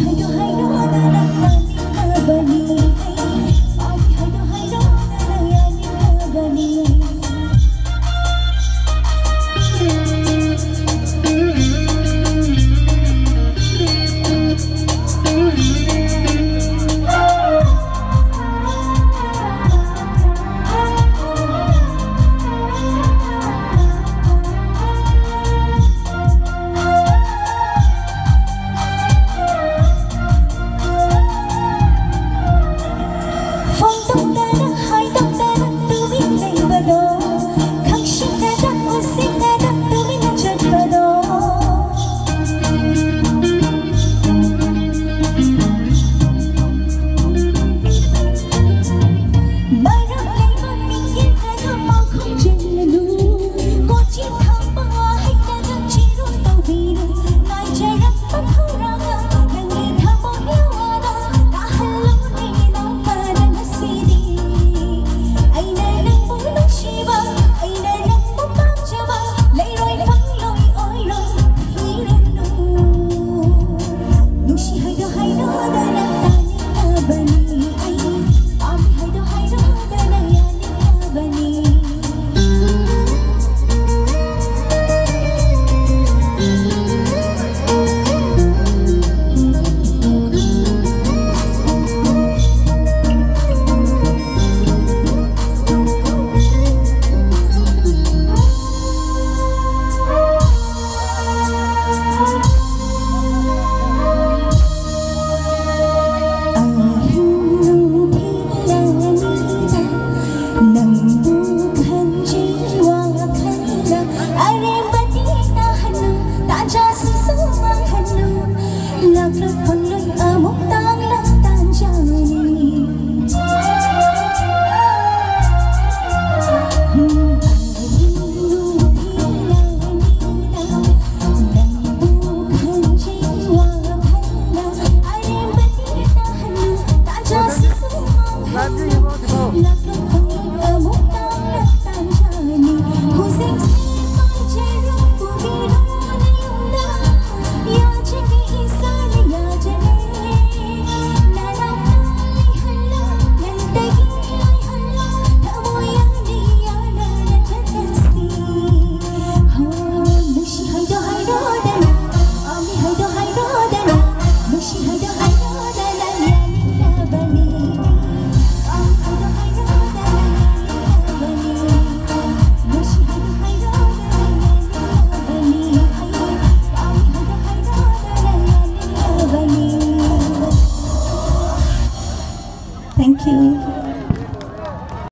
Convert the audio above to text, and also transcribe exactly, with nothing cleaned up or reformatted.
ꯍꯥꯏꯗꯣ ꯍꯥꯏꯔꯣꯗꯅ ꯇꯥꯅꯤꯡꯉꯕꯅꯤ꯫ ꯄꯥꯝꯃꯤ ꯍꯥꯏꯗꯣ ꯍꯥꯏꯔꯣꯗꯅ ꯌꯥꯅꯤꯡꯉꯕꯅꯤ꯫ ꯐꯣꯡꯗꯣꯛꯇꯅ ꯍꯥꯏꯗꯣꯛꯇꯅ ꯇꯨꯃꯤꯟ ꯂꯩꯕꯗꯣ, ꯈꯪꯁꯤꯟꯅꯗ ꯎꯁꯤꯟꯅꯗ ꯇꯨꯃꯤꯟꯅ ꯆꯠꯄꯗꯣ꯫ ꯃꯔꯝ ꯂꯩꯕ ꯃꯤꯡꯒꯤꯠꯅꯒ ꯃꯈꯨꯝ ꯆꯤꯜꯂꯅꯨ, ꯀꯣꯆꯤ ꯊꯝꯕ ꯋꯥꯍꯩꯅꯒ ꯆꯤꯔꯨ ꯇꯧꯕꯤꯅꯨ, ꯉꯥꯏꯖꯔꯝꯕ ꯊꯧꯔꯥꯡꯒ ꯅꯪꯒꯤ ꯊꯃꯣꯏꯒꯤ ꯋꯥꯗꯣ ꯇꯥꯍꯜꯂꯨꯅꯦ ꯅꯣꯡꯃꯗ ꯉꯁꯤꯗꯤ꯫ ꯑꯩꯅ ꯅꯪꯕꯨ ꯅꯨꯡꯁꯤꯕ, ꯑꯩꯅ ꯅꯪꯕꯨ ꯄꯥꯝꯖꯕ, ꯂꯩꯔꯣꯏ ꯐꯪꯂꯣꯏ ꯑꯣꯏꯔꯣꯏ ꯊꯤꯔꯨꯅꯨ꯫ ꯅꯨꯡꯁꯤ ꯍꯥꯏꯗꯣ ꯍꯥꯏꯔꯣꯗꯅ ꯇꯥꯅꯤꯡꯉꯕꯅꯤ ꯑꯩ, ꯄꯥꯝꯃꯤ ꯍꯥꯏꯗꯣ ꯍꯥꯏꯔꯣꯗꯅ ꯌꯥꯅꯤꯡꯉꯕꯅꯤ꯫ ꯑꯍꯤꯡ ꯅꯨꯡꯊꯤꯜ ꯑꯅꯤꯗ ꯅꯪꯕꯨ ꯈꯟꯖꯩ ꯋꯥꯈꯜꯗ, ꯑꯔꯦꯝꯕꯗꯤ ꯇꯥꯍꯟꯅꯨ, ꯇꯥꯟꯖꯥꯁꯤꯁꯨ ꯃꯥꯡꯍꯟꯅꯨ, ꯂꯥꯛꯂꯣꯏ ꯐꯪꯂꯣꯏ ꯑꯃꯨꯛ ꯇꯥꯡꯂ ꯇꯥꯟꯖꯥꯅꯤ꯫